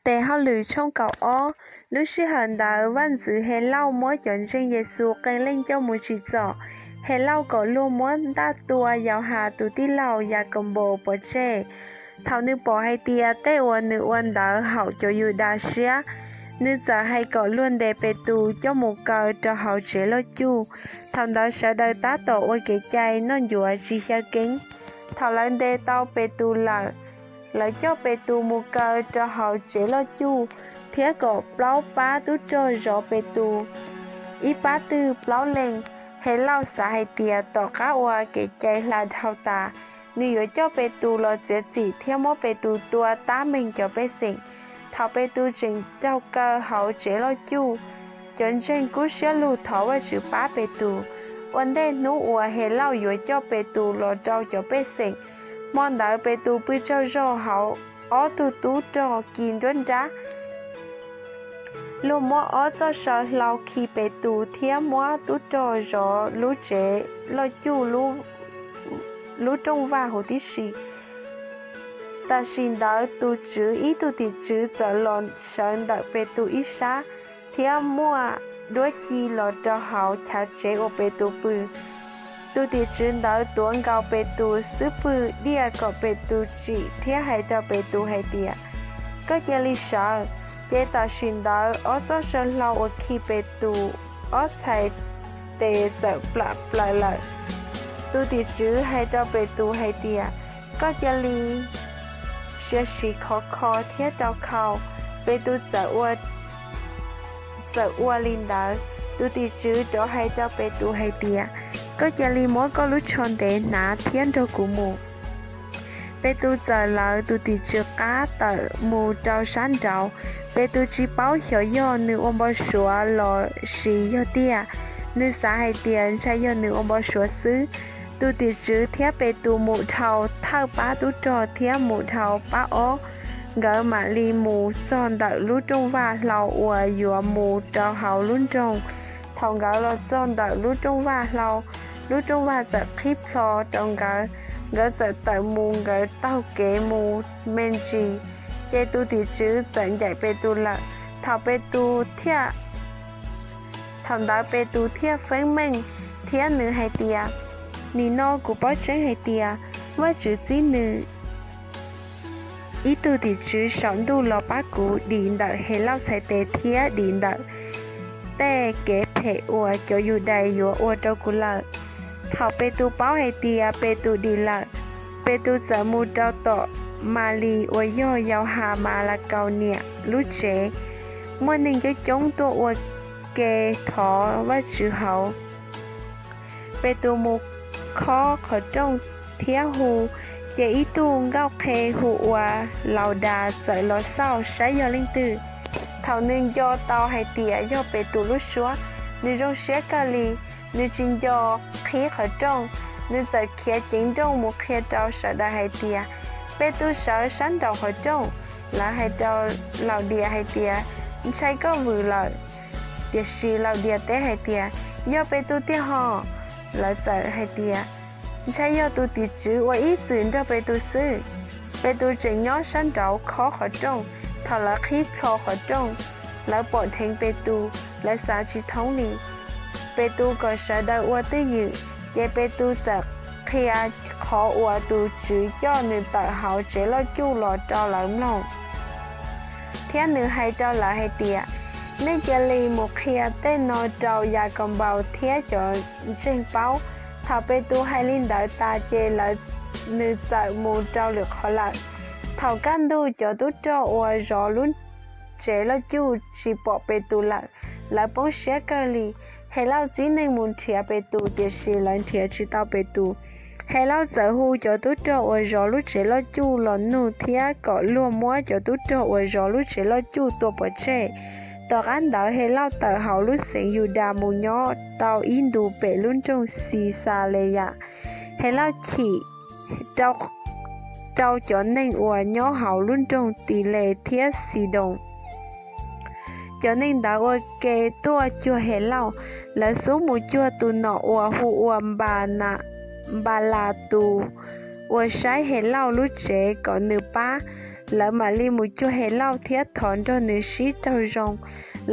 Tes Hauj Lwm tshooj kaum ob. Lub sij hawm ntawd vaj ntxwv Helauj muab cov ntseeg Yexus qee leej coj mus tsim txom. Helauj kom luag muab ntaj tua Yauhas tus tij laug Yakaunpaus pov tseg. Thaum nws pom hais tias tej uas nws ua ntawd haum cov Yudas siab, nws txawm hais kom luag ntes Petus coj mus kaw rau hauv tsev loj cuj. Thaum ntawd sawv daws tab tom ua kev cai noj ncuav tsis xyaw keeb. Thaum lawv ntes tau Petus lawm, lawv coj Petus mus kaw rau hauv tsev loj cuj, thiab kom plaub pab tub rog zov Petus, ib pab twg plaub leeg. Helauj xav hais tias tom qab uas kev cai hla dhau tas, nws yuav coj Petus los txiav txim thiab muab Petus tua tab meeg cov pej xeem. Thaum Petus tseem raug kaw hauv tsev loj cuj, cov ntseeg kub siab lug thov Vajtswv pab Petus. Ua ntej hnub uas Helauj yuav coj Petus los rau cov pej xeem, hmo ntawd Petus pw tsaug zog hauv ob tug tub rog kis nruab nrab. Luag muab ob txoj saw hlau khi Petus thiab muab tub rog zov lub tsev loj cuj lub rooj vag huv tib si. Tam sim ntawd tus Tswv ib tug tim tswv txawm los sawv ntawm Petus ib sab, thiab muaj duab ci los rau hauv chav tsev uas Petus pw. Tus tim tswv ntawd tuav nkaus Petus xub pwg diaj kom Petus tsim thiab hais rau Petus hais tias, Koj cia li sawv. Ces tam sim ntawd ob txoj saw hlau uas khi Petus ob txhais tes txawm plam plaws lawm. Tus tim tswv hais rau Petus hais tias, Koj cia li sia siv khov kho thiab rau khau. Petus txawm ua li ntawd. Tus tim tswv rov hais rau Petus hais tias, Koj cia li muab koj lub tsho ntev hnav thiab nrog kuv mus. Petus txawm lawv tus tim tswv qab tawm mus rau sab nraud. Petus tsis paub xyov yog nws ua npau suav los sis yog tiag, nws xav hais tias ntshai yog nws ua npau suav xwb. Tus tim tswv thiab Petus mus dhau thawj pab tub rog thiab mus dhau pab ob. Nkawd mam li mus txog ntawm lub rooj vag hlau uas yuav mus rau hauv lub nroog. Thaum nkawd los txog ntawm lub rooj vag hlau, lub rooj vag txawm qhib plho rau nkawd. Nkawd txawm tawm mus, nkawd taug kev mus me ntsis, ces tus tim tswv txawm ncaim Petus lawm. Thaum Petus thiaj, thaum ntawd Petus thiaj feeb meej, thiab nws hais tias, Nim no kuv paub tseeb hais tias Vajtswv txib nws ib tug tim tswv saum ntuj los pab kuv dim ntawm Helauj txhais tes thiab dim ntawm tej kev phem uas cov Yudais yuav ua rau kuv lawm. Thaum Petus paub hais tias Petus dim lawm, Petus txawm mus rau tom Malis uas yog Yauhas Malakaus niam lub tsev. Muaj neeg coob coob tuaj ua ke thov Vajtswv hauv. Petus mus khob qhov rooj thiab hu, ces ib tug nkauj qhe hu ua Laudas txawm los xauj saib yog leej twg. Thaum nws nco tau hais tias yog Petus lub suab, nws zoo siab kawg li. Nws tsis nco qhib qhov rooj, nws txawm khiav ceev nrooj mus qhia rau sawv daws hais tias, Petus sawv sab nraum qhov rooj. Lawv hais rau Laudas hais tias, Ntshai koj vwm lawm. Tiam sis Laudas teb hais tias, Yog Petus tiag hos. Lawv txawm hais tias, Ntshai yog tus tim tswv ua ib txwm nrog Petus xwb. Petus tseem nyob sab nraud khob qhov rooj. Thaum lawv qhib plho qhov rooj, lawv pom dheev Petus, lawv xav tsis thoob li. Petus kom sawv daws ua twj ywm, ces Petus txawm qhia qhov uas tus Tswv coj nws tawm hauv tsev loj cuj los rau lawv mloog, thiab nws hais rau lawv hais tias, Nej cia li mus qhia tej no rau Yakaunpaus thiab cov ntseeg paub. Thaum Petus hais li ntawd tas ces nws txawm mus rau lwm qhov lawm. Thaum kaj ntug cov tub rog uas zov lub tsev loj cuj tsis pom Petus lawm, lawv poob siab kawg li. Helauj txib neeg mus nrhiav Petus, tiam sis lawv nrhiav tsis tau Petus. Helauj txawm hu cov tub rog uas zov lub tsev loj cuj los nug thiab kom luag muab cov tub rog uas zov lub tsev loj cuj tua pov tseg. Tom qab ntawd Helauj tawm hauv lub xeev Yudas mus nyob tau ib ntus pem lub nroog Xixaleyas. Helauj chim rau cov neeg uas nyob hauv lub nroog Tiles thiab Xidoos. Cov neeg ntawd ua ke tuaj cuag Helauj. Lawv xub mus cuag tus nom uas hu ua Npalatus uas saib Helauj lub tsev kom nws pab. lawv mam li mus cuag Helauj thiab thov nrog nws sib raug zoo.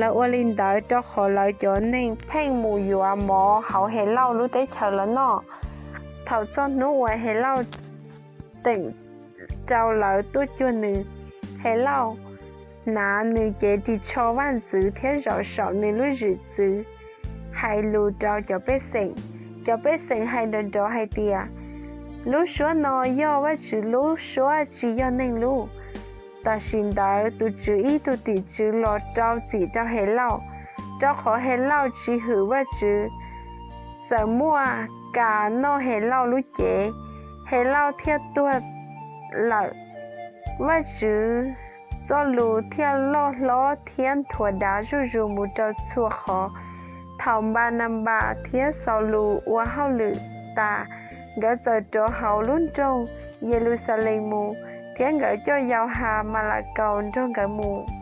Lawv ua li ntawd rau qhov lawv cov neeg pheej mus yuav mov hauv Helauj lub teb chaws los noj. Thaum txog hnub uas Helauj teem rau lawv tuaj cuag nws, Helauj hnav nws cev ris tsho vaj ntxwv thiab zaum saum nws lub zwm txwv hais lus rau cov pej xeem. Cov pej xeem hais nrov nrov hais tias, lub suab no yog Vajtswv lub suab, tsis yog neeg lub. Tam sim ntawd tus Tswv ib tug tim tswv los rau txim rau Helauj, rau qhov Helauj tsis hwm Vajtswv. Txawm muaj kas noj Helauj lub cev, Helauj thiaj tuag lawm. Vajtswv txoj lus thiaj loj hlob thiab nthuav dav zuj zus mus rau txhua qhov. Thaum Npananpas thiab Xaulus ua hauj lwm tas, nkawd txawm rov hauv lub nroog Yeluxalees mus, thiab nkawd coj Yauhas Malakaus nrog nkawd mus.